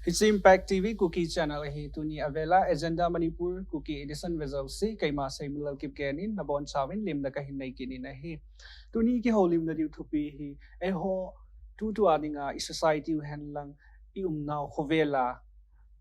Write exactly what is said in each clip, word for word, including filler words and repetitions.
Hiche Impact T V Kuki Channel ahi. Tuni a vela Agenda Manipur Kuki Edition vejouse, keima Seiminlal Kipgen in nabonchauvin lemna kahin nei kit in ahi. Tuni kihoulimna diu thupi hi, eiho tutua dinga i society u henlang i umnau khovela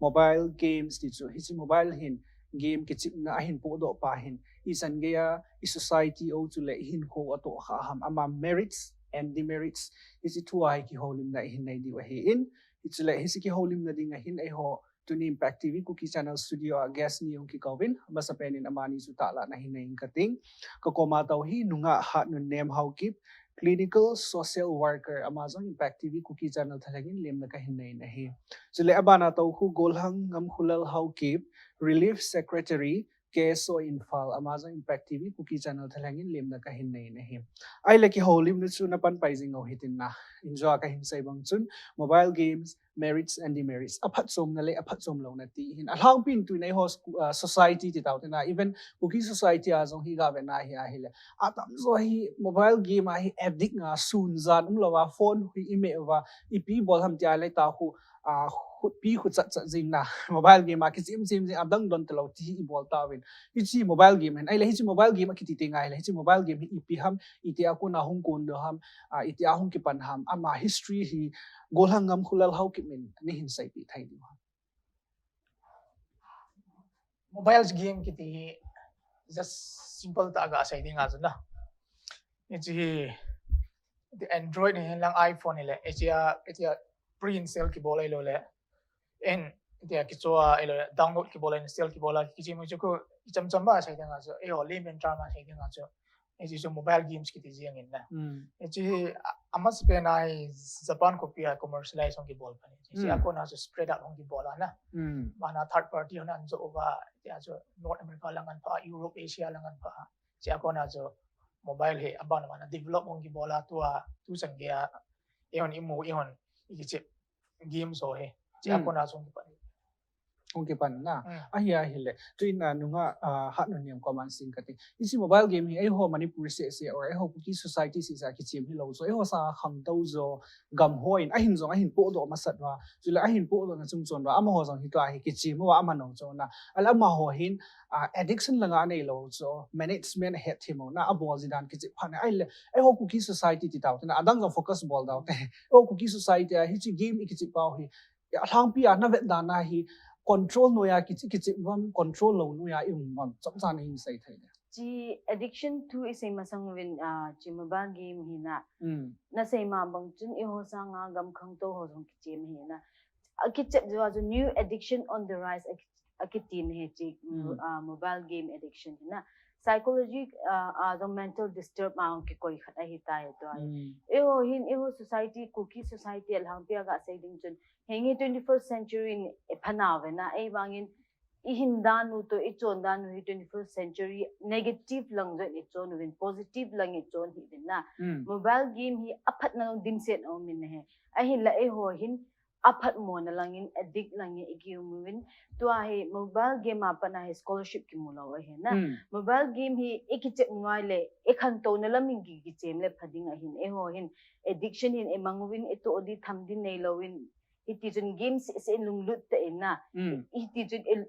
mobile games ti chu, hiche mobile hin game kichepna ahin pohdoh pa hin ichan geiya i society u chule i hinkho atoh kha ham, ama merits and demerits, hiche thua hi kihoulimna ihin nei diu ahin, hichule hiche kihoulimna dinga hin eiho tuni Impact T V Kuki Channel studio a guest ni hung kikouvin, amasapen in amani chu tahlah nahin nei inge kating. Kakoma tou hi nungah Hatnunnem Haokip, clinical social worker, ama jong Impact T V Kuki Channel thalheng in lemna kahin nei in ahi. Chule abana tou khu Golhang Ngamkhulal Haokip, Relief Secretary, K S O Imphal, ama jong Impact T V Kuki Channel thalheng in lemna kahin nei in ahi. Ahile kihoulimna chu napan pai jing u hitin na. Injo a kahin sei bang chun mobile games, merits and demerits, aphatchomna le aphatchomlouna ti hin. Alhangpin tuin eiho scho-, ah, society ti tau tina, even Kuki society a jong hi gavena hi ahile, atamjo hi mobile game a hi addict nga, sun jan umlouva phone hi imeh uva, ipi bol ham tia le ta khu, ah, khutpi khu chat chat jing na, mobile game a kichem chem jing, adang don talou ti hi ibol tauvin. Hiche mobile game hin, ahile hiche mobile game akiti teng ahile, hiche mobile game hi ipi ham, itia kona hung kondoh ham, ah, itia hung kipan ham, ama history hi Golhang Ngamkhulal Haokip in neihin seipeh thei diu ham? Mobile game kiti hi just simple tah a gasei dinga chu na. Hiche hi, ti Android hihen lang iPhone hile, hichea, hichea pre-install kibol ahilou le, in, hitia kichoh a ahilou le, download kibol a, install kibol a, kichep u chu khu, ichamcham a sei dinga chu, eiho layman term a sei dinga chu, hiche chu mobile games kiti jeng in na. Hiche hi, a, amasapen a hi Japan khopi a commercialize hung kibol pan. Hiche a kona chu spread out hung kibol a na. Bana third party hon ahin joh uva, hitia chu North America lang ahin pha, Europe, Asia lang ahin pha. Hiche a kona chu mobile hi abana bana develop hung kibol a, tua tuchan geiya eihon imu, eihon ikichep games ho hi hiche a kona chu hung kipan. Hung kipan na. Ahi ahile, tuin a nungah, ah, Hatnunnem koma sei inge kating. Hiche mobile game hi eiho Manipur seh seh or eiho Kuki society seh seh a kichem hilou chu, eiho sanga khangtou jo gam hon ahin jong ahin pohdoh masat uva, chule ahin pohdohna chungchon uva amaho jong hitia hi kichem uva aman u chu na. Ahile amaho hin, ah, addiction langa aneilou chu, management ahet themlouna abol ji dan kichep phat na. Ahile eiho Kuki society ti tau tina, adang jong focus bol dau te. Eiho Kuki society a hiche game ikichep pau hi, alhangpi a navet dan a hi control noiya kichep, kichep uvam, control lou noiya i um uvam, chomcha nahin sei thei le? Hiche addiction thu isei masang uvin, ah, hiche mobile game hi na, nasei ma bang chun eiho sanga gam khangtou ho jong kichem hi na. Akichep jou a chu new addiction on the rise aki-, akiti na hi hiche, ah, mobile game addiction hi na. Psychology, ah, a jong mental disturb a hung kikoi khat ahitai tua. Eiho hin, eiho society, Kuki society alhangpi a gasei ding chun, henge twenty-first century in ipha nauve na, ahivangin ihin dan u toh, ichon dan u hi twenty-first century negative lang jong ichon uvin, positive lang ichon hih uvin na. Mobile game hi aphatna jong dimset aumin ahi. Ahinla eiho hin aphatmona langin, addict langin ikium uvin. Tua hi mobile game a pat a hi scholarship kimu lou ahi na. Mobile game hi ikichep ngai le, ikhantouna lam in ki, kichem le pha ding ahin. Eiho hin addiction hin imang uvin, itoh di tham di neilouvin, hiti chun game seh seh in lunglut tah in na. Hiti chun i,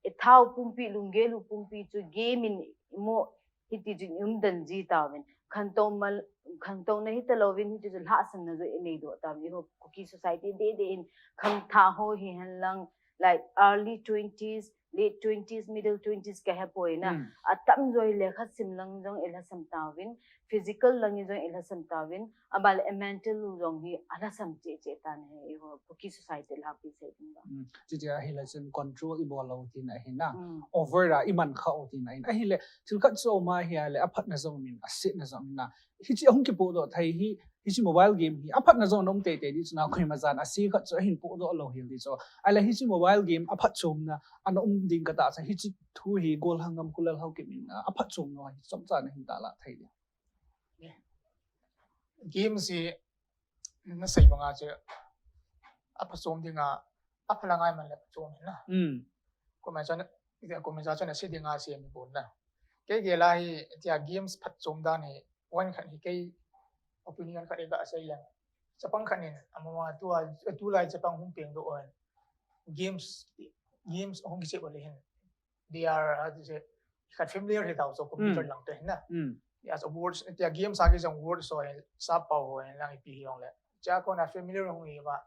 ithao pumpi, lunggel u pumpi chu game in imo, hiti chun i umden ji tauvin. Khantou mal, khantouna hitalouvin hiti chun lhahsamna jong inei doh tauvin. Eiho Kuki society deh deh in khangthah ho hihen lang, like early twenties, late twenties, middle twenties kahepoi na. Atamjo hi lekha sim lang jong ilhasam tauvin, physical lang in jong ilhasam tauvin, abanle mental u jong hi alhasam cheh cheh tan ahi, eiho Kuki society lhangpi sei ding uva. Chuti ahile chun control ibol lou tina ahi na. Over a iman kha u tina ahi. Ahile thil khat chu aum ahile aphatna jong umin, asetna jong umin na. Hiche ahung kipohdoh thei hi, hiche mobile game hi aphatna jong ana um teitei di chu na, koima chan ase khat chu ahin pohdoh lou hel di chu. Ahile hiche mobile game aphatchomna ana um ding katahsan, hiche thu hi Golhang Ngamkhulal Haokip in, ah, aphatchomna hi chomcha nahin tahlah thei di? Games hi nasei banga chu aphatchom dinga, apha langa iman le phatchom na. Koima chan, koima chan ase dinga asem pon na. Kei gel a hi tia games phatchom dan hi, point khat hi kei opinion khat iga sei leng. Chapang khat in, amama tua, tulai chapang hung pengdoh in, games, games hung kichep le hin, they are, how to say, khat familiar hi tau, so computer lang to hin na. As a words, tia games a ki jong words ho hin, sap pau ho hin lang ipi hi jong le, cha kona familiar hung hi va.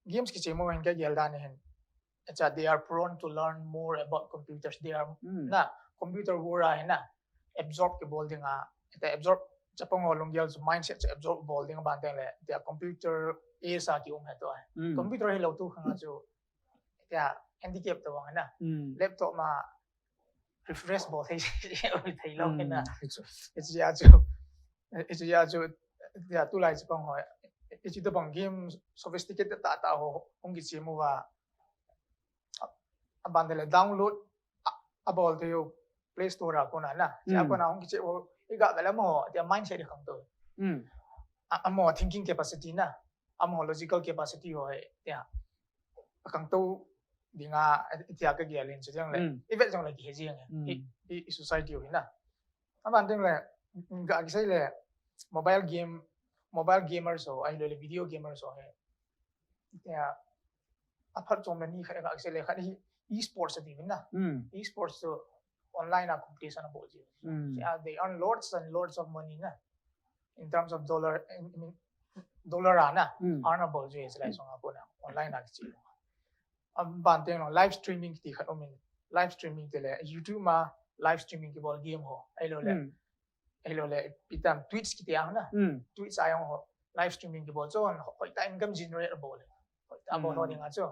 Games kichep mo hin kagel dan hin, cha, they are prone to learn more about computers. They are na computer world a hin na absorb kibol ding a, ita absorb, chapang ho lunggel chu mindset chu absorb bol ding a ban teng le, tia computer age a ki um hi to. Computer hi lo tu khang a chu, tia handicap to vang na. Laptop ma refresh bol thei, thei lo na. Hichu. Hichu a chu, hichu a chu, tia tulai chapang ho, hichu tobang game sophisticated tah tah ho hung kichep mo va, a, aban teng le download a, abol thei u Play Store a kona na. Cha kona hung kichep ho, iga ve le mo, tia mindset hi khang to. A, amo thinking capacity na, amo logical capacity ho hi, tia khang to ding a, tia kagel in chu jong le. I vet jong le kihe jing e. I, i, i society ho hi na. Aban teng le, ga kisei le, mobile game, mobile gamers ho, ahilou le video gamers ho hi, tia, aphatchomna ni khat ga kisei le, khat hi esports ati vin na. Esports chu online a competition abol ji. Tia, they earn lots and lots of money na. In terms of dollar, in, in dollar a na, earn abol ji, hilai song a kona, online a kichep. Aban teng le live streaming kiti khat um in, live streaming ti le, YouTube ma live streaming kibol game ho, ahilou le, ahilou le, ipi tam, Twitch kiti a na, Twitch a jong ho, live streaming kibol chu, hoitah income generate abol le, hoitah abol ho ding a chu.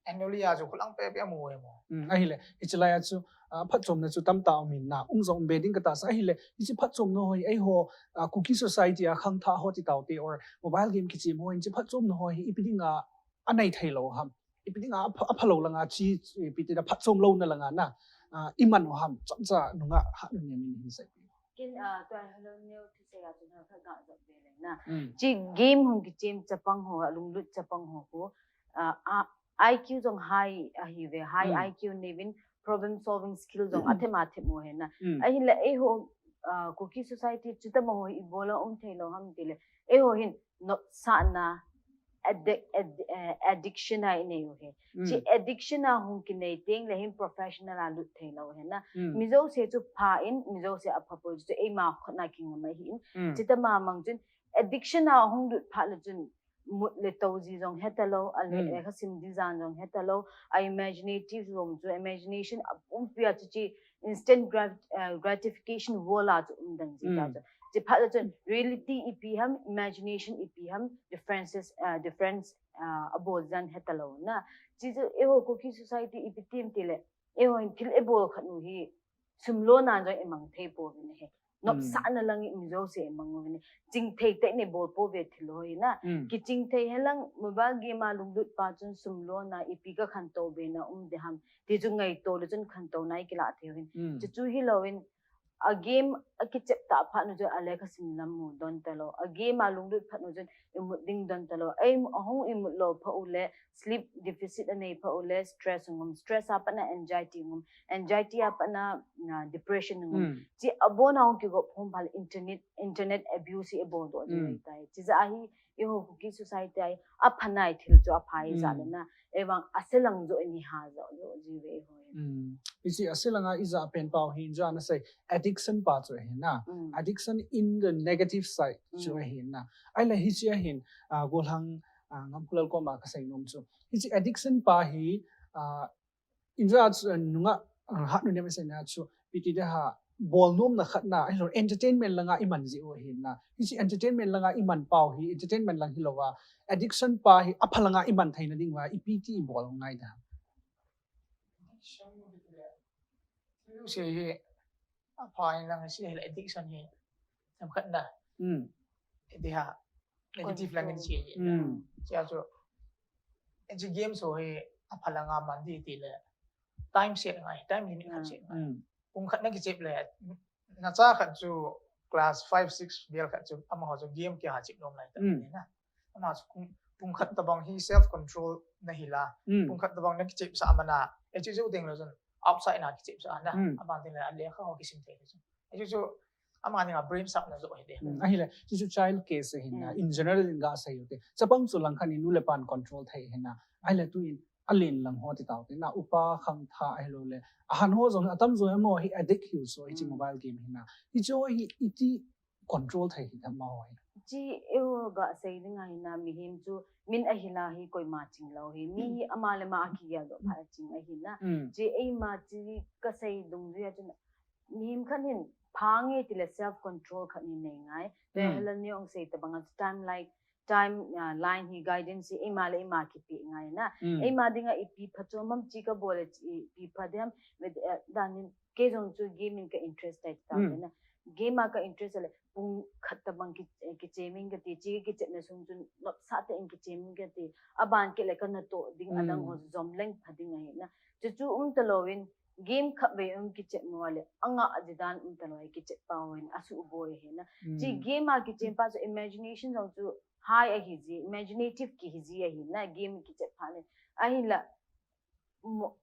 Annually a chu khulang pepe amu e mo. Ahile, hiche lai a chu, ah, phatchomna chu tamtah um in na, um jong um be ding katahsan, ahile, hiche phatchomna ho hi, eiho, ah, Kuki society a khangthah ho ti taute, or mobile game kichep ho hi, hiche phatchomna ho hi, ipi dinga anei thei lou ham. Ipi dinga apha, apha lou langa chi, ipi ti da phatchom louna langa na, ah, iman u ham, chomcha nunga ha nunga min hin sei. Kin, ah, tua hello neo thusei a chu na kha ga jop ve le na. Chi game hung kichep chapang ho, lunglut chapang ho khu, ah, ah, I Q jong high ahi ve, high I Q nei uvin problem solving skill jong athem athem u ahi na. Ahinla eiho, ah, Kuki society chu tobang ho hi ibola um thei lou ham ti le, eiho hin nopsahna, addic-, ad-, eh, addiction a inei u ahi. Chi addiction a hung kinei teng le hin professional a lut thei lou ahi na. Mi jouse chu pha in, mi jouse apha poi, chu eima khut na kingam ahi in. Chutobang mang chun addiction a hung lut phat le chun mut le tou ji jong heta lou, a le, lekha sim ding jan jong heta lou, a imaginative jong chu imagination apumpi a chu chi instant grat-, eh, gratification world a chu um dang ji ta chu. Chi phat le chun reality ipi ham, imagination ipi ham, differences, eh, difference, eh, abol jan heta lou na. Chi chu eiho Kuki society ipi tim ti le, eiho hin thil ibol khat u hi sum lona jong imang thei pouvin ahi. Nopsahna lang in mi jouse imang uvin ahi. Ching thei tah in ibol pouve thil ho hi na. Kiching thei helang mobile game a lunglut pa chun sum lona ipi ka khantou be na um de ham. Ti chu ngaito le chun khantouna ikilah thei uvin. Chuchu hilou in a game a kichep tah phat u chun a lekha sim lam mu don ta lou. A game a lunglut phat u chun imut ding don ta lou. Ei, ahung imut lou phat u le sleep deficit anei phat u le stress hung um. Stress a pat na anxiety hung um. Anxiety a pat na, na depression hung um. Chi abon a hung kigo phom phat le internet, internet abuse hi ibol doh ji tai. Chi ja hi eiho Kuki society a hi apha nai thil chu apha hi ja le na. Ei vang ase lang jo ni ha jo jo ji ve eiho. Hiche ase langa ija pen pau hin ja na sei addiction pa chu ahi na. Addiction in the negative side chu ahi na. Ahile hiche ahin, ah, golhang, ah, Ngamkhulal koma kasei nom chu. Hiche addiction pa hi, ah, inja chu, ah, nunga, ah, hat nu nem sei na chu, piti de ha, bol nom na khat na, ahi lo entertainment langa iman ji u ahi na. Hiche entertainment langa iman pau hi, entertainment lang hilou va, addiction pa hi, apha langa iman theina ding va, ipi ti ibol ngai da. Addiction, se hi, apha in lang se hi addiction hi, themkhat na. Ti ha, negative lang in se hi. Sia chu, hiche games ho hi, apha langa man di ti le, time set ngai, time limit khat set ngai. Pung khat na kichep le, nacha khat chu class five, six vel khat chu amaho chu game kiha chep nom lai ta na. Ama chu pung, pung khat tabang hi self control na hi la. Pung khat tabang na kichep sa mana. E chu chu ding lo chun outside na kichep sa na. Aban ding la lekha ho kisim thei chu. E chu chu ama ding a brain sharp na jo hi de. Ahile, chu chu child case hi na. In general in ga sei u te. Chapang chu lang khat in nu le pan control thei hi na. Ahile tu in alen lang ho ti tau te na, upa khangthah ahilou le ahan ho jong atam jo amo hi addict hiu so hichi mobile game hi na. Hichi ho hi iti control thei hi thama ho hi. Chi eiho ga sei ding ahi na, mihem chu min ahi la hi koima ching lou hi. Mi hi ama le ama akigel doh phat a ching ahi na. Chi eima chi ka sei dungjuia chu mihem khat hin pha nge tile self control khat hi nei ngai. Te hala ni ong sei tabang a time like time uh, line hi guidance hi eima le eima kipe ngai na. Eima dinga ipi pha chu mam chi ka bol le ipi pha diam. Danin kei jong chu game in ka interest tai ta na. Game a ka interest le pung khat tabang ki kichemin kati, chi kichepna sung chu nopsa tah in kichemin kati. Aban kit le kana toh ding adang ho jom leng pha ding ahi na. Chu chu um talou in game khat vei um kichep mo le anga ajidan um talou kichep pa ho in asu boi ahi na. Chi game a kichem pa chu imagination jong chu high ahi ji, imaginative kihi ji ahi na, game kichep phat le. Ahinla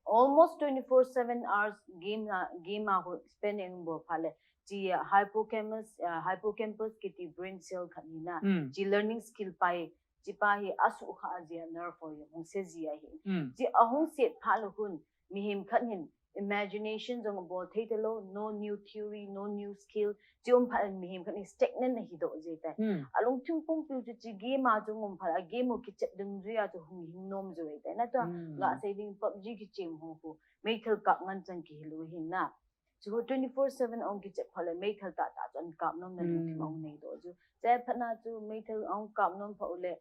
almost twenty four seven hours game a game a ho spend in bol phat le, chi hippocampus uh, hippocampus kiti brain cell khat hi na. Chi learning skill pa hi, chi pa hi asu kha a ji a nerve ho hi hung se ji ahi. Chi ahung set phat le hun mihem khat hin imagination jong bol thei talou, no new theory, no new skill. Chi um phat mihem khat hi stagnant ahi doh ji tai. Alungthim pumpi chu chi game a chu um phat a game u kichep dungjuia chu hung hing nom ji tai na. Tua ga sei ding PUBG kichem ho khu meithal kap ngan chan kihi lou hi na. Chu twenty four seven ong kichep phat le meithal tah tah chu an kap nom na lungthim ong nei doh chu. Chephat na chu meithal ong kap nom phat u le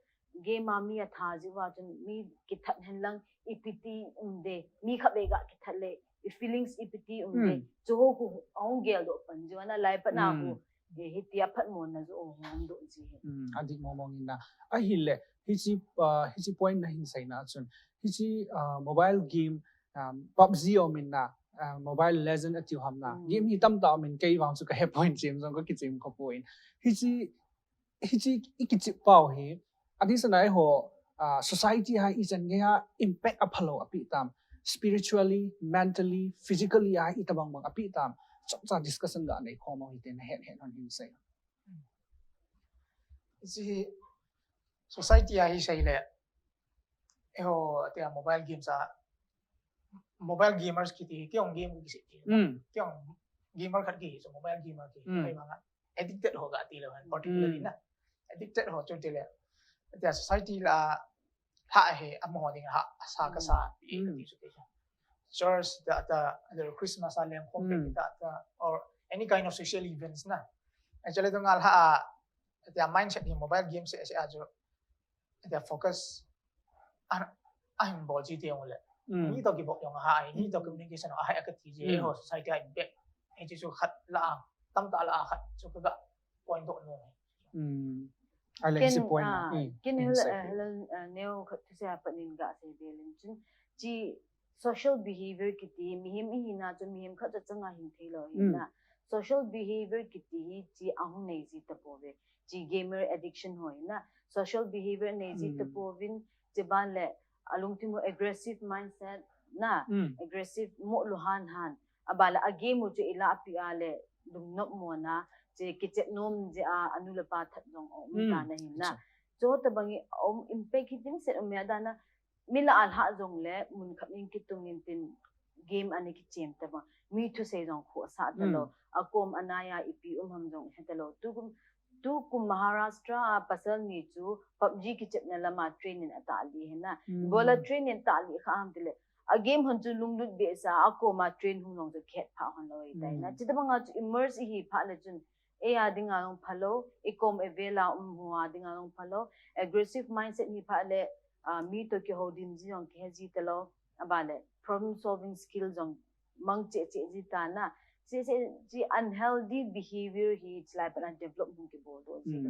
game a mi atha ji uva chun mi kithat hen lang ipi ti um de, mi khat vei ga kithat le i feelings ipi ti um de. Chu ho khu ong gel doh pan ji uva na lai phat na khu hitia phatmona chu ong doh ji hi. Adih mong mong in na. Ahile hichi hichi point na hin sei na chun hichi mobile game um, PUBG um in na, uh, Mobile Legend atiu ham na. Game hi tamtah um in kei vang chu ka he point chem jong ka kichem kho poi. Hichi hichi i kichep pau hi adih sana eiho uh, society a ichan gei a impact aphalou api tam, spiritually, mentally, physically a itabang bang api tam. Chomcha discussion ga nei khom u hite na het het hon hin sei. Hichi society a hi sei le eiho tia mobile games a mobile gamers kiti hi kei ong game kisi ti. Kei ong gamer khat kihi so mobile gamer kihi. Kei manga addicted ho ga ti le particularly na. Addicted ho chu ti le tia society la ha he amaho ding ha sa ka sa pi ka ti su ke. Church da da Christmas a leng khom pe da da or any kind of social events na. Actually to ngal ha tia mindset hi mobile game se se a chu tia focus a a hin bol ji te le mi to ki bok yong ha ai mi to communication a hai ka ti ji ho society a impact ai ji chu khat la a tam ta la a khat chu ka ga point to no. Ken point ken hel hel neo khat tu se a panin ga se belin chun chi social behavior kiti mihem ihi na chu mihem khat cha changa hin thei lou hi na. Social behavior kiti hi chi ahung nei ji ta po ve. Chi gamer addiction ho hi na. Social behavior nei ji ta po vin chi ban le alungthim u aggressive mindset na. Aggressive mo lu han han. Abala a game u chu ila pi a le lungnop mo na. Chi kichep nom ji a anu le pa that jong um ta na hi na. Chu ta bangi um impact hi din set um ya da na. Mi la a lhah jong le mun khat in kitung in tin game ana kichem ta bang mi thusei jong khu asa ta lo. Akom anaya ipi um ham jong he ta lo. Tukum tukum Maharashtra a pasal ni chu PUBG kichepna lama train in atah li he na. Bola train in tah li kha ham tile a game hon chu lunglut be sa akoma train hung jong chu khet pha hon lo tai na. Chita banga chu immerse hi pha le chun eia dinga jong phalo, ikom ivela um hua dinga jong phalo, aggressive mindset hi pha le, uh, mi to kiho dim ji jong kihe ji talo, abale problem solving skill jong mang che che ji ta na, che che ji unhealthy behavior hi chilai pana develop hung kibol do ji.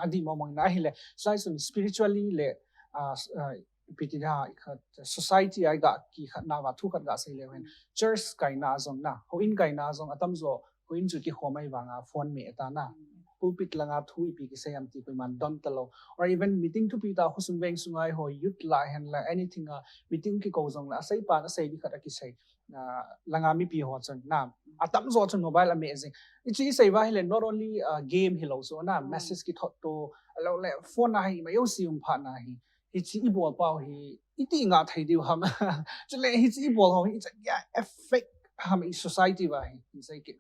Adi mo mang na hile, sai sun spiritually le, uh, uh, piti da khat society ai ga ki khat na va thu khat ga sei le hen church kai na jong na ho in kai na jong atam jo ho in chu ki khom ai vanga phone me ta na pulpit langa thu ipi ki sei am ti koiman don ta lo or even meeting thupi ta khosung veng sungai ho youth la hen la anything a meeting ki ko jong la sei pa na sei di khat a ki sei langa mipi ho chun na atam jo chun mobile amazing ichi sei va hile not only uh, game hi lo so na message ki thot to lo le phone a hi ma yo si um pha na hi hichi ibol pau hi iti nga thei diu ham. Chule hichi ibol ho hi cha ya effect ham i society va hi, hi sai ki.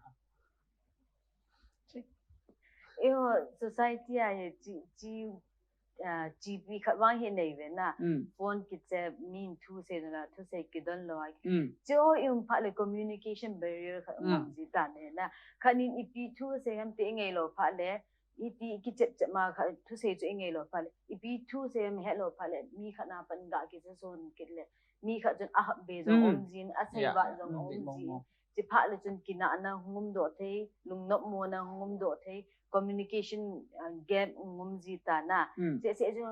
Eiho society a hi chi chi ah, G P khat vang hi nei ve na. Mm. Phone kichep, min thu sei na, thu sei kidon lo ai. Mm. Cho i um phat le communication barrier khat Mm. um ji ta ne na. Khat nin ipi thu sei ham ti i ngei lo phat le, iti kichep chep ma khat thu sei chu i ngei lo phat le, ipi thu sei ham het lo phat le, mi khat na pan ga kisa son kit le, mi khat chun a hap be jong Mm. um jin, a sei Yeah, va yeah. jong Mm, um di mong jin. mong. Chi phat le chun kina na hung um doh thei, lungnop mo na hung um doh thei, communication ah, gap um ji ta na. Mm. Se se chu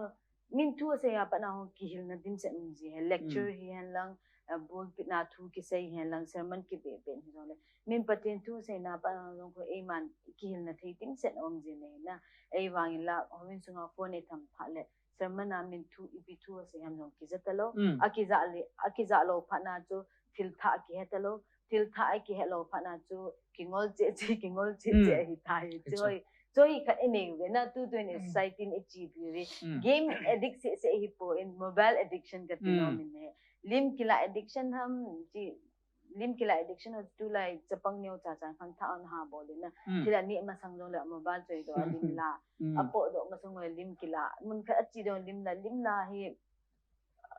min thu sei a pat na hung kihil na dim se um ji he, lecture hi hen lang, ah, bulpit na thu kisei hen lang, sermon kibe be hi jong le. Min Pathen thu sei na pat na jong ko eiman kihil na thei dim se um ji ne na. Ei vang in la, ho min sunga phone ei tham phat le, sermon a min thu ipi thu sei ham jong kija ta lo. Mm. A kija le, a kija lo phat na chu thil thah kihe ta lo. Thil thah a kihe lo phat na chu kingol che che, kingol che che Mm. hi ta hi. Hicho. Choi, choi khat i nei ve na tu tu in Mm. society in i chi pi ve. Mm. Game addict se se hi po in mobile addiction ka ti no Mm. min he. Lim kila addiction ham chi lim kila addiction ho tu lai chapang neo cha cha khang tha on ha bol in na. Mm. Thil a ni masang jong le mobile choi doh a lim la. Mm. A podoh masang jong le lim kila. Mun khat a chi doh lim la, lim la hi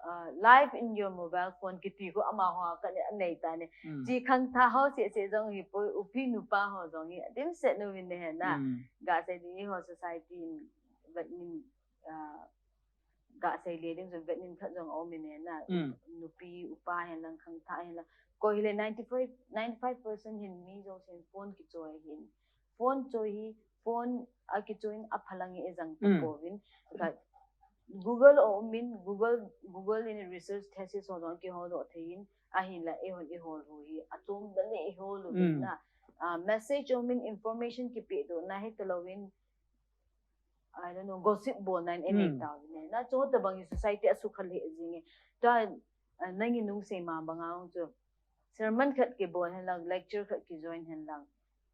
uh, live in your mobile phone kiti ko amaho khat a nei ta ne. Mm. Chi khang tha ho se se jong hi po upi nupa ho jong hi dim se no min ne he na. Mm. Ga sei ding eiho society in vet nin, ah, ga sei le ding jong vet nin khat jong um in he na. Mm. Nupi upa hen lang khang tha hen lang. Ko hi le ninety five, ninety five percent hin mi jong sen phone kichoi hin. Phone choi hi, phone a kichoi in a phalang hi e jang ta Mm. ko vin. Ka Google o min, Google, Google in research thesis ho jong kiho doh thei in, a hin la eiho, eiho lo hi, a chom ba le eiho lo Mm. na. Ah, message o min information kipe doh na hi ta lo in, I don't know, gossip bol na in e nei Mm. ta ne. Na cho ta bang in society a sukhal he jing e. Ta, ah, nang in nung sei ma bang a ong chu. Sermon khat kibol hen lang, lecture khat kijoin hen lang.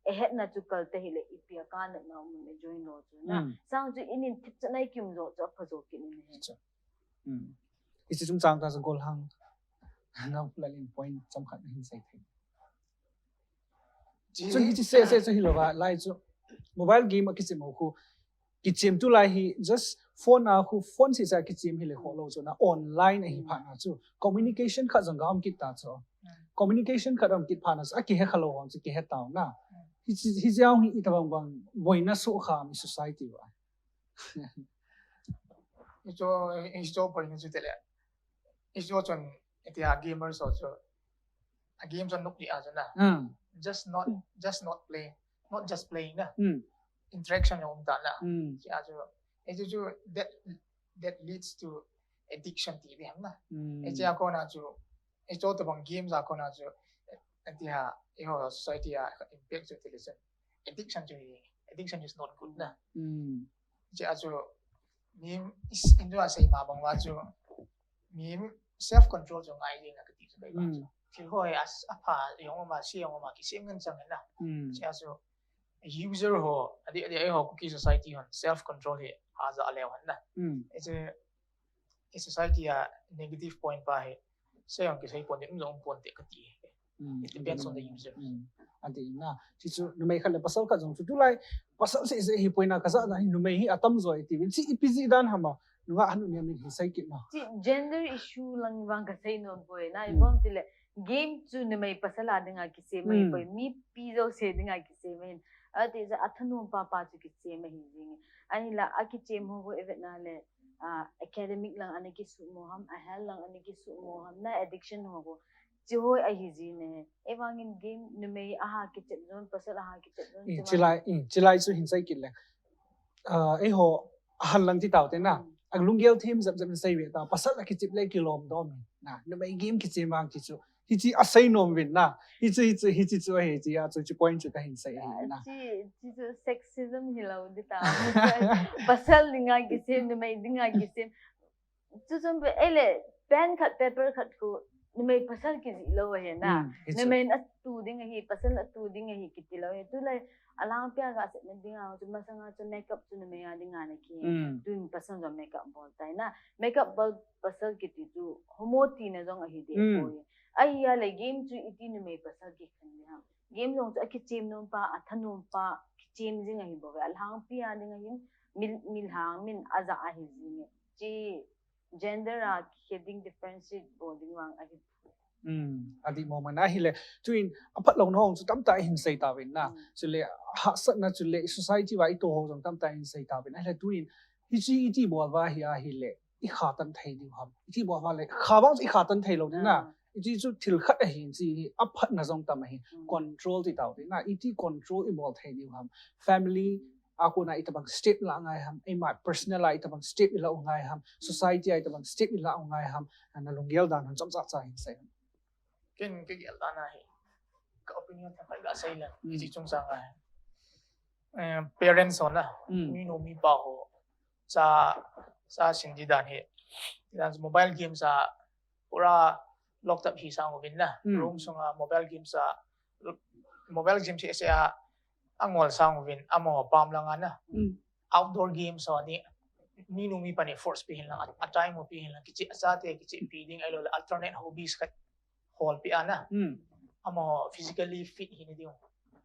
E het na chu kal ta hi le ipi a ka na na um e join lo chu. Na, Mm. sang chu in in thip cha nai kim jo chu a pha jo kin in he. Mm. Hichi chung chang ta sa gol hang. Nang pula in point cham khat hin sai thei. Chi- Chu hichi se se chu hi lo va lai chu. Mobile game a kichim ho khu. Kichim tu lai hi just phone a khu phone si sa kichim hi le ho lo chu na online a hi pha na chu. Communication khat jong ga um kit ta chu. Communication khat um kit pha na chu. A kihe kha lo ho chu kihe ta na. Hichi, hichi a hi i ta bang bang boina so kha mi society va. Hicho, hicho point chu tele. Hicho chun, itia gamers ho chu. A game chun nuk di a chu na. Mm. Just not, just not play. Not just playing na. Mm. Interaction jong um ta na. Mm. Chi a chu. Hichu chu, that, that leads to addiction ti di ham na. Mm. Hichi a kona chu. Hicho ta bang games a kona chu. Itia, eiho society a impact chu tele chun. Addiction chu hi. Addiction is not good na. Mm. Chi a chu, mi is in a sei ma bang va chu, mi self control chu ngai ding a kati chu kai ba chu. Mm. Thil ho hi a s-, a pha jong ma, si jong ma, kisem ngen chang na. Mm. Chi a chu, user ho, a di, a di, eiho Kuki society hon, self control hi, a ja leo han na. Mm. It's a, it's society a negative point pa hi, sei jong kisei pon de, um jong pon de kati. Mm. It depends on the user. Mm. Ati na. Chi chu numei khat le pasal khat jong chu tu lai pasal se se hi poina ka ja na hi numei hi atam jo i ti vin. Chi ipi ji dan ham a. Nunga hanu ni min hi sai kit na. Chi gender issue lang vang ka sei nom poi na. Mm. Ibom ti le game chu numei pasal a dinga kisem ahi Mm. poi. Mipi jouse dinga kisem ahi. Ati ja athanom pa pa chu kisem ahi jing. Ani la a kichem ho ho e vet na le, ah, academic lang ana kisumo ham, a health lang ana kisumo ham, na addiction ho ho. Chi ho ahi ji ne. E vangin game numei aha kichep jon, pasal aha kichep jon, Mm, chi chi lai, mm, chi lai chu hin sai kit le. Ah, eiho, ahan lang ti tau te na. Mm. A lunggel them jap jap in sai ve ta. Pasal a kichep le kilom dom na. Numei game kichem vang ki chu. Hichi a sei nom vin na. Hichi, hichi, hichi chu, hichi a chu, chi point chu ka hin sai ahi na. Chi, chi chu sexism hi lo di ta. Pasal dinga kisem, numei dinga kisem. Chu chun pe, ele, pen khat, paper khat khu, numei pasal kijih lou ahi na. Hmm, hi chu. Numei in atu ding ahi, pasal in atu ding ahi kiti lou ahi. Tulai alangpia gasei na dinga chu masanga chu makeup chu numei a dinga na ki. Hmm. Tun pasal jong makeup bol tai na. Makeup bol pasal kiti chu homo tina jong ahi de Hmm. poi. Ahia le game chu iti numei pasal kikhen ding ham. Game jong chu akichem nom pa, athanom pa, kichem jing ahi bou ve. Alangpia ding ahin, mil, milhang min aja ahi jing e. Chi gender a kikhe ding differentiate bol ding vang ahi. Hmm, adih mong mong na ahile. Tuin, aphat louna hong chu tamtah ihin sei tauvin na. Hmm. Chule, hahsatna chule, society va itoh ho jong tamtah ihin sei tauvin. Ahile, tuin, hichi iti bol uva hi ahile, ikha tan thei diu ham. Iti bol uva le, kha vang chu ikha tan thei lou ding na. Ah. Iti chu thil khat ahi, chi hi aphatna jong tam ahi. Hmm. Control ti tau ding na. Iti control ibol thei diu ham. Family, a kona itobang step ilah ngai ham, eima personal a itobang step ilah u ngai ham, society a itobang step ilah u ngai ham, na lunggel dan hon chomcha cha hin sei. Ken kagel dan ahi. Ka opinion themkhat gasei le, Hmm. hiche chungchang ahi. Eh, parents ho na, Hmm. minu mipa ho, cha, cha sin di dan hi. Dan mobile games a, pura locked up hi sang uvin na. Hmm. Room sunga mobile games a, mobile games hi ese a, angol sang uvin, amaho pam langa na. Hmm. Outdoor games ho ni, minu mipa ni force pi hin lang, a, a time pi hin lang, kiche, achate kichepi ding, ahilou le alternate hobbies khat holpi a na. Hmm. Amaho physically fit hina diu.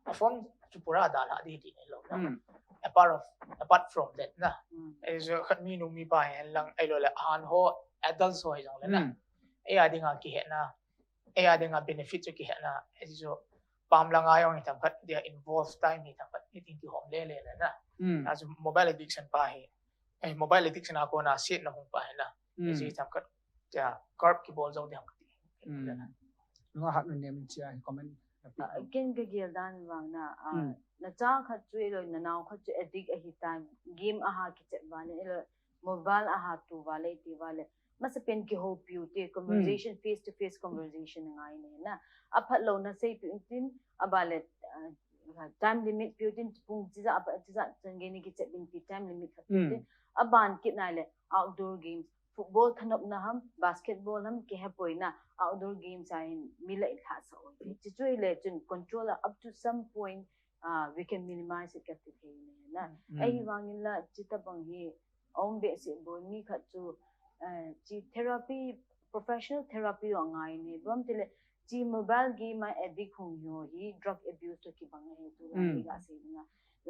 A phone chu pura dalha di ti nilou na. Hmm. Apart of, apart from that na. Hmm. Eh, so khat minu mipa hin lang, ahilou le ahan ho, adults ho hi jong le na. Hmm. Eia dinga kihetna, eia dinga benefit chu kihetna, eh, chu pam langa jong hi themkhat dia involve time hi themkhat, ni ting kihom lele le na. Hmm. Achu mobile addiction pa hi, eh, mobile addiction a kona setna hung pa hi na. Hmm. Eh, chu hi themkhat, tia, curb kibol jou ding ham kati. Hmm. Nunga hat nun nem chia hi comment. Ah, ken kagel dan vang na, ah, Hmm. nacha khat chu ahilou, nanao khat chu addict ahi tan, game aha kichep uva le, ahilou, mobile aha tu uva le, ti uva le. Masapen kihoupiu te, conversation, Hmm. face to face conversation ngai ne na. Aphat louna seipiu tin, aba le, ah, time limit piu tin, pung chija, aba chija, chan gei ni kichep in ti time limit khat piu Hmm. tin. Aban kit nai le, outdoor games, football thanopna ham, basketball ham, kihepoi na, outdoor games a hin mi la ilhah sah u. Chuchu hile chun control a up to some point, ah, we can minimize it kati thei ne na. Hmm. Ahivangin la, chutobang hi, aum behseh bou mi khat chu, eh, chi therapy, professional therapy jong angai ne. Bom tile, chi mobile game a addict hung hiho hi, drug abuse toh kibang ahi tu Hmm. hi gasei na.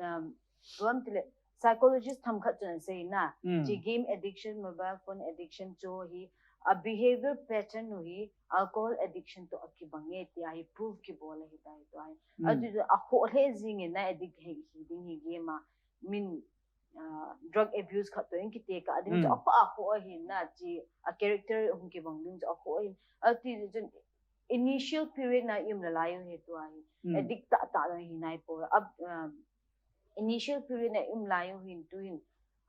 Um, bom tile, psychologist themkhat chun asei na, Hmm. chi game addiction, mobile phone addiction chu hi, a behavior pattern u hi, alcohol addiction toh akibang e, tia hi prove kibol ahi tai tu ahi. Hmm. Atu chu akhoh lheh jing e na addict hi, hi ding hi game a, min, ah, drug abuse khat toh in kitekah ding chu Hmm. akhoh, akhoh ahi na chi, a character hung kibang ding chu akhoh ahi. Ati chun initial period na i um lalai u hi tu ahi. Hmm. Addict tahtah ding hi nai poi. Ab, ah, initial period na i um lai u hin tu hin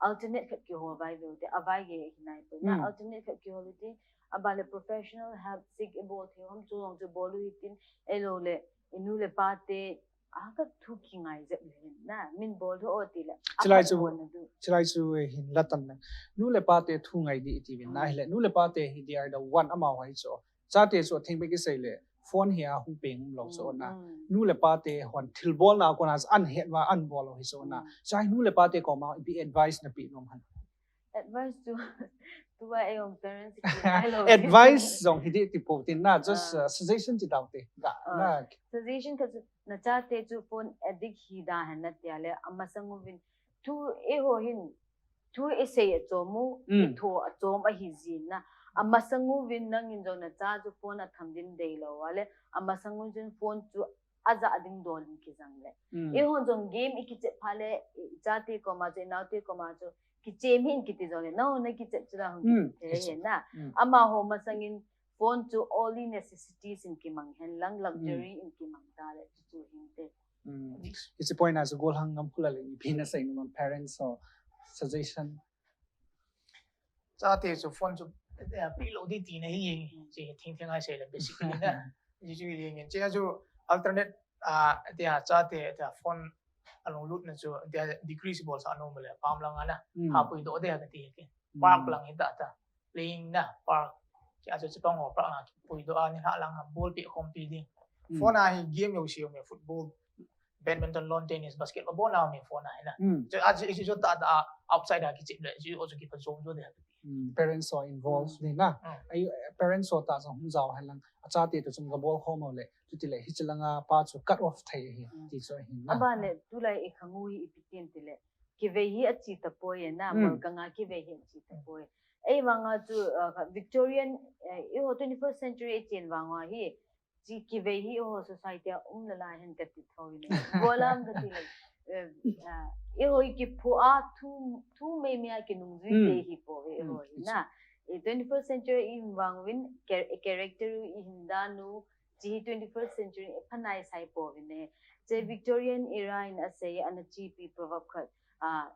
alternate khat kihol vai ve u te, avai gei hi nai poi. Na Hmm. alternate khat kihol u te, aba le professional help seek ibol thei ham chu jong chu bol u hitin, ahilou le, inu le pa te, a ka thu kingai jep le hin na, min bol tho o ti le. Chulai chu, chulai chu, eh, hin la tan na. Nu le pa te thu ngai di ti vin na Hmm. hile. Nu le pa te hi they are the one amaho hi chu. Chate chu atheng beh kisei le, phone hi a hung peng lou chu na. Hmm. Nu le pa te hon thilbolna kona chu ahet uva abol u hi chu na. Hmm. Chai nu le pa te koma ipi advice nape nom ham. Advice chu, tua ei jong parents ki, hello. Advice jong hi di ti pou tin na, just, Ah. uh, suggestion ti tau te. Ga, Ah. na. Suggestion khat chu, nachate chu phone addict hi da hen na tia le, amasang uvin. Tu eiho hin, thu isei achom u, Mm. itho achom ahi jin na. Amasang uvin nangin jong nacha chu phone atham din deilou a le, amasang uvin phone chu aja ding dol in kijang le. Mm. Eihon jong game ikichep phat le, ichate koma chu, inaote koma chu, kichem hih in kiti jong le, nangho nakichep chu la hung Mm, kiti thei kichep. Hin na. Mm. Amaho masangin phone chu only necessities in kimang hen lang, luxury Mm. in kimang ta le, chu chu hinte. Mm. Hiche point a chu gollhang ngam khula le, ipi nasei nom em parents ho suggestion. Chate chu phone chu, eh, pe lou ding tina hi, che thing thing a sei le basically na. Hiche chu hi ding, che chu alternate, ah, tia chate, tia phone alung lutna chu, tia decrease bol sa nom le, pam lang a na. Mm. Hapui doh ding kati ke. Mm. Park lang hi ta ta. Playing na, park. Chia chu chapang ho park a kipuidoh a, nilhah lang a ball peh khompi ding. Hmm. Phone a hi game jouse aume, football, badminton, lawn tennis, basketball, abon a aume phone a hi na. Hmm. Chu a chu, chu ta, ta outside a kichep le, chu o chu kipajom jo de. Hmm. Parents ho involve Hmm. ding na. Hmm. Ai, parents ho tah jong hung jao hen lang, achate toh chun gabol khom u le, chuti le hiche langa pa chu cut off thei ahi, Hmm. ti chu ahi na. Aban le, tulai i khang u hi ipi tin ti le, kivei hi achi tapoi e na, Hmm. mol kanga kivei hi achi tapoi. Ei vanga chu, uh, Victorian, eh, eiho twenty-first century i chen vang uva hi, chi kivei hi eiho society a um nalai hen kati thou in. Bolam kati le, eh, ah, eiho i kiphu a thu, thu mei mei a kinungjui Hmm. te hi pou ve eiho Hmm. hi na. Eh, twenty-first century i vang uvin, char-, character u, i hindan u, chi hi twenty-first century i phanai sai pou vin e. Che Victorian era in asei ana chepi proverb khat, ah,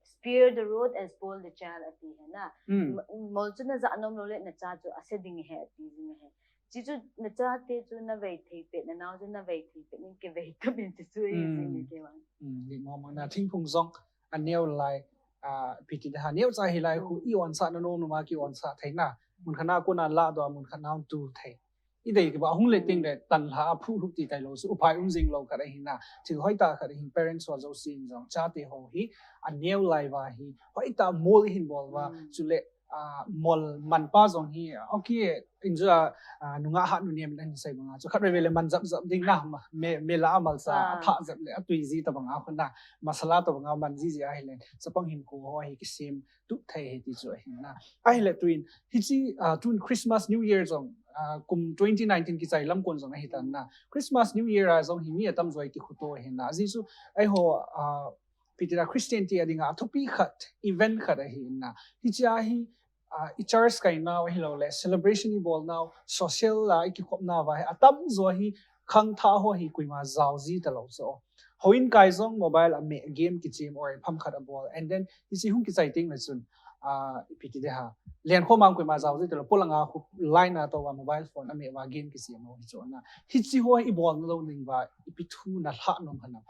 "Spare the rod and spoil the child," ati hi na. Hmm. M-, mol chu najah nom lou le nacha chu ase ding ahi ati jing ahi. Chi chu nachate chu navei thei pet, nanao chu navei thei pet, nin kivei tup in ti chu ahi Hmm. jing e kei vang. Hmm, ni mo mo na thingphung jong aneo lai, ah, ipi ti ding ham, neocha hilai khu Hmm. i onsah na nom nom a ki onsah thei na. Mun khat na kona ladoh a, mun khat na hung tu thei. I dei kiba hung le Hmm. ting le tan lha a phu lhup ti tailou chu upai um jing lou khat ahi na. Thil hoitah khat ahin, parents ho jouse in jong chate ho hi aneo lai uva hi hoitah mol i hin bol uva Hmm. chule, ah, mol man pa jong hi, okay, in chu, ah, nungah hat nunem in ahin sei banga chu khatvei vei le man jap jap ding na, ma-, me, me la a malcha Ah. aphah jep le atui ji tobang a khu na, masala tobang a man ji ji ahile chapang hinkho ho hi kisem tup thei ahi ti chu ahi na. Ahile tuin, hiche, ah, tun Christmas, New Year jong, ah, kum twenty nineteen kichai lam kon jong ahi tan na. Christmas, New Year a jong hi mi atamjo i kikhuto ahi na. Ajeh chu, eiho, ah, ipi ti ding ham, Christian te a dinga athupi khat, event khat ahi na. Hiche a hi, ah, i church kai nau ahilou le, celebration i bol nau, social a i kikhop nau va hi, atamjo hi khangthah ho hi koima jao ji talou chu. Houin kai jong mobile a meh, game kichem or pham khat abol. And then, hiche hung kichai teng le chun, ah, ipi ti ding ham, len khom a koima jao ji talou, polang a khu line a tou a mobile phone a meh uva game kichem u hi chu na. Hiche ho i bol na lou ding uva, ipi thu na lhah nom ham.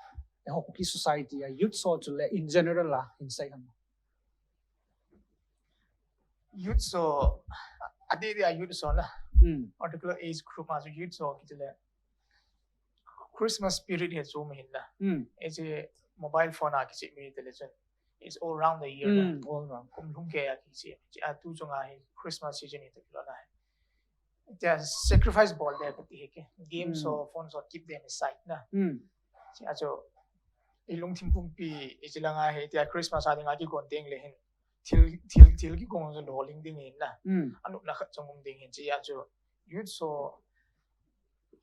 Eiho Kuki society a youth ho chule in general a hin sei ham. Youth ho, adeh deh a youth ho na. Hmm. Particular age group a chu youth ho kiti le Christmas spirit hi chu um ahin na. Hmm. Hiche mobile phone a kichep mi ti le chun, it's all round the year na. Hmm, all round. Kum lhum kei a kichep. Hiche a tu chunga hi Christmas season hi ti kilo na. Tia sacrifice bol ding kati hi ke. Games Hmm. ho, phones ho, keep them aside na. Hmm. Hiche a chu i lungthim pumpi, hiche langa hi tia Christmas a dinga kigong ding le hin. Thil, thil, thil kigong jong lolhing ding ahin na. Hmm. Anopna khat jong um ding ahin, hiche a chu youth ho,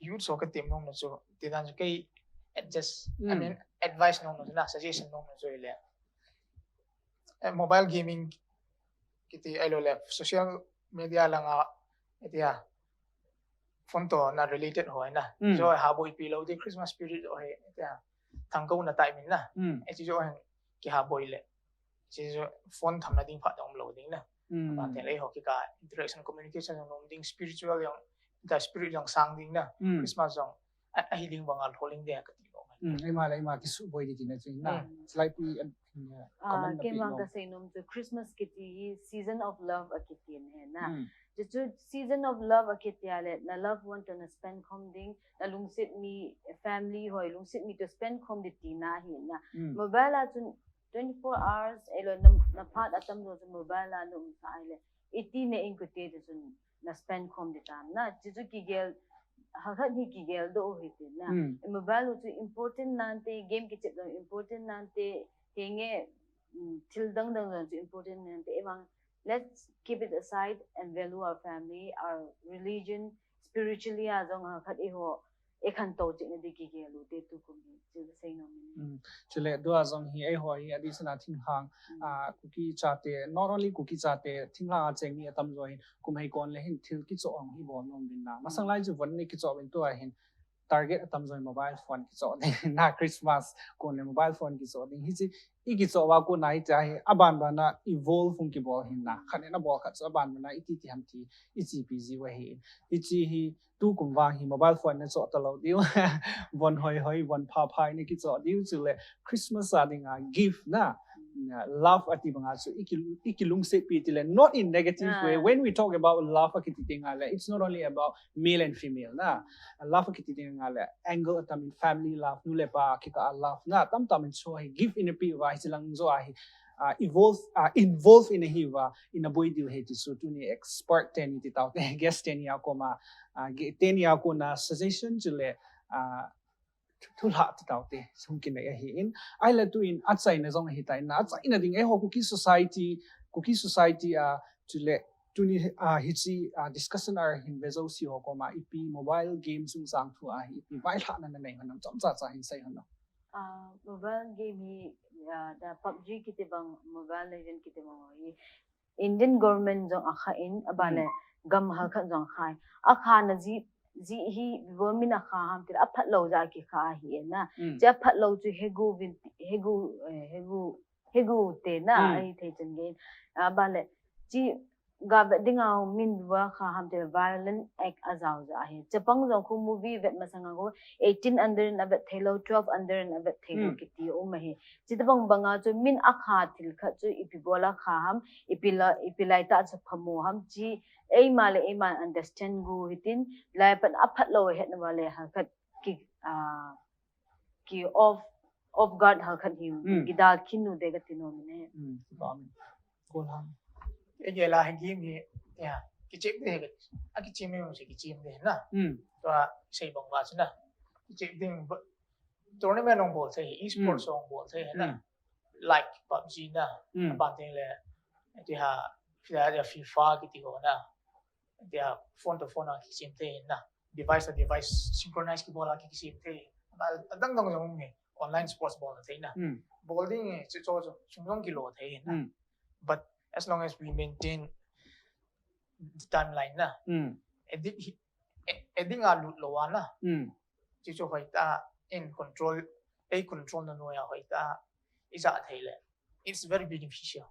youth ho ka tem nom na chu, ti dan chu kei adjust, I Hmm. mean, advice nom na chu na, suggestion nom na chu ile. Eh, mobile gaming kiti ahilou le, social media langa, itia, phone toh na related ho na. Hmm. Chu haboipi lou ding, Christmas spirit ho hi, itia, thangkou na type in na. Hmm. Eh, chu chu hin kihaboi le. Chu chu phone thamna ding phat um lou ding na. Hmm. Aban teng le eiho kikah a interaction, communication jong um ding, spiritual jong, the spirit jong sang ding na. Hmm. Christmas jong a, ahi ding banga lolhing ding kati lou. Hmm, eima le eima kisuboi ding tina chu na. Hmm. Chulai pi an, ah, Ah, comment na kei pi vang nom. Ka sei nom chu Christmas kiti hi season of love akiti ahi na. Hmm. Chu chu season of love akiti a le, na loved one toh na spend khom ding, na lungset mi, family ho, lungset mi toh spend khom ding tina ahi na. Hmm. Mobile a chun twenty-four hours, ahilou na, na phat atamjo chu mobile a na um sah ahile, iti na inkote toh chun na spend khom ding tam na, chu chu kigel, hakhat hi kigel doh u hite na. Hmm. Mobile u chu important nante, game kichep jong important nante, henge, mm, thil dang dang jong chu important nante, eivang, let's keep it aside and value our family, our religion, spiritually a jong hakhat eiho, i khantou cheh na ding kigel u te tukum hi, chu ka sei nom in. Hmm. Chule tua jong hi eiho hi adeh seh a thinglhang, Hmm. ah, Kuki chate, not only Kuki chate, thinglhang a cheng mi atamjo hi, kum hei kon le hin thil kichoh jong hi bol nom uvin na. Masang Hmm. lai chu von ni kichoh uvin tua hin target atamjo hi mobile phone kichoh ding na, Christmas kon le mobile phone kichoh ding. Hiche i kichoh uva kona hitia hi aban ban a evolve hung kibol ahin na. Khat in abol khat chu aban ban a iti ti ham ti i chepi jiu ahi. Hiche hi tukum vang hi mobile phone na choh talou diu. Von hoi hoi, von pha pha na kichoh diu chule Christmas a dinga gift na. love ati banga chu iki, iki lungset pi tile, not in negative way. When we talk about love akiti tenga le, it's not only about male and female na. Love akiti tenga le, angle atamin family love, nu le pa kikah a love na, tamtamin chu hi give in a pi uva, hichi lang jo ahi, uh, evolve, uh, involve in a hi uva, in a boi diu he ti chu tuni expert teni ti tau te, guest teni a koma, uh, teni a kona suggestion chule, uh, thulha ti tau te, hung kinei ahi in. Ahile tuin achaina jong ahi tai na, achaina ding eiho Kuki society, Kuki society a, chule tuni a hichi a discussion a hin ve jouse ho koma ipi mobile game sung sang thu a hi ipi vailhahna nanei hon ham, chomcha cha hin sei hon. Ah, mobile game hi, ah, the PUBG kiti bang, Mobile Legend kiti bang hi Indian government jong akha in, abale gam halkhat jong akha in. Akhana ji, ji hi government akha ham tile aphatlou ja kikha ahi na. Chi aphatlou chu hegu vin, hegu, eh, hegu, hegu te na ahi thei chan gen. Abale chi ga vet dinga min va kha ham tile violent act ajao ja ahi. Chapang jong khu movie vet masanga khu eighteen under in avet theilou, twelve under in avet theilou kiti um ahi. Chitobang banga chu min akha thil khat chu ipi bola kha ham, ipi la, ipi laitah chu phamo ham chi eima le eima understand gu hitin, laipat aphatlou hetna vale halkhat ki, ah, ki off, off guard halkhat hi kidal khin u de kati nom in e. Kol ham. Ege la hi game hi, ya, kichep de, akichep me mo se kichep de na. Tua sei bang ba chu na. Kichep de, tournament hung bol thei, esports hung bol thei na. Like PUBG na, aban teng le, ti ha, FIFA kiti ho na. Ti ha, phone to phone a kichep thei na. Device to device synchronize kibol a kichep thei. Adang dang jong nge online sports bol thei na. Bol ding nge chu chu chu chung jong kilo thei na. But as long as we maintain the timeline na. Addict a lut lou a na. Chu chu hoitah in control, ei control na noiya hoitah ija thei le. It's very beneficial.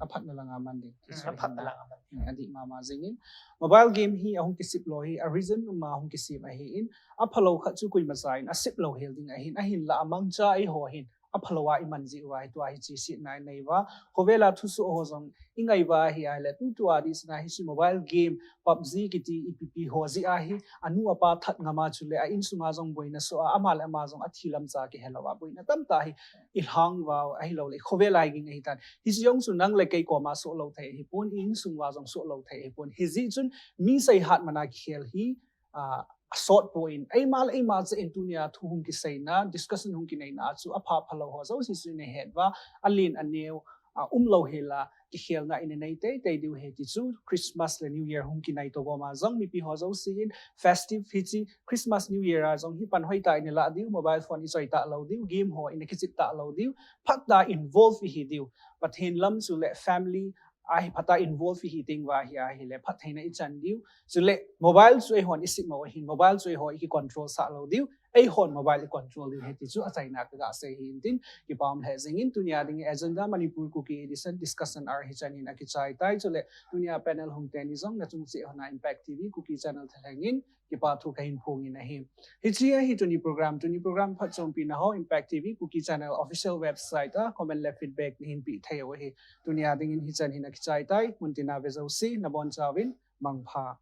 Aphatna langa man ding. Aphatna langa man ding. Adih mama jingin. Mobile game hi ahung kisip lou hi, a reason uma ahung kisip ahi in. Aphalou khat chu koima cha in asip lou hel ding ahin, ahinla amangcha eiho hin aphalou a iman ji uva hi tua hi chi sitna inei uva. Khovel a thusoh ho jong ingai uva hi ahile tutua dihsana hichi mobile game PUBG kiti ipi pi ho jeh a hi anu apa that ngam a chule a insung a jong boina soh a, ama le ama jong athi lamcha kihe lou a boina tamtah hi ilhang uva ahilou le khovel a hi ging ahi tan. Hichi jong chu nang le kei koma soh lou thei ahipon, i insung uva jong soh lou thei ahipon. Hijeh chun mi seihat man a kikhel hi, ah, asot poi, eima le eima cha in tunia thu hung kiseina, discussion hung kineina chu apha phalou ho jouse chu inei het uva, alen aneo, ah, umlou hela kikhelna inei teitei diu ahi ti chu Christmas le New Year hung kinai to gom a jong mipi ho jouse in festive hichi Christmas New Year a jong hi pan hoitah in ilah diu, mobile phone ichoi talou diu, game ho in kichep talou diu, phatah a involve ihi diu, Pathen lam chule family a hi phatah a involve ihi teng uva hi ahile phattheina ichan diu. Chule mobile chu eihon isip mo ahin, mobile chu eiho iki control sah lou diu, eihon mobile i control diu ahi ti chu achaina kaga sei ahin tin, kipa um lheh jingin tunia ding Agenda Manipur Kuki Edition discussion hour hichan hin akichai tai. Chule tunia panel hung teni jong nachung cheh hon a Impact TV Kuki channel thalheng in kipa thu kahin phong in ahi. Hichi ahi tuni program, tuni program phatchompi na ho Impact TV Kuki channel official website a comment le feedback nahin pe thei u ahi. Tunia dingin hichan hin akichai tai, muntina ve jouse nabonchauvin mangpha.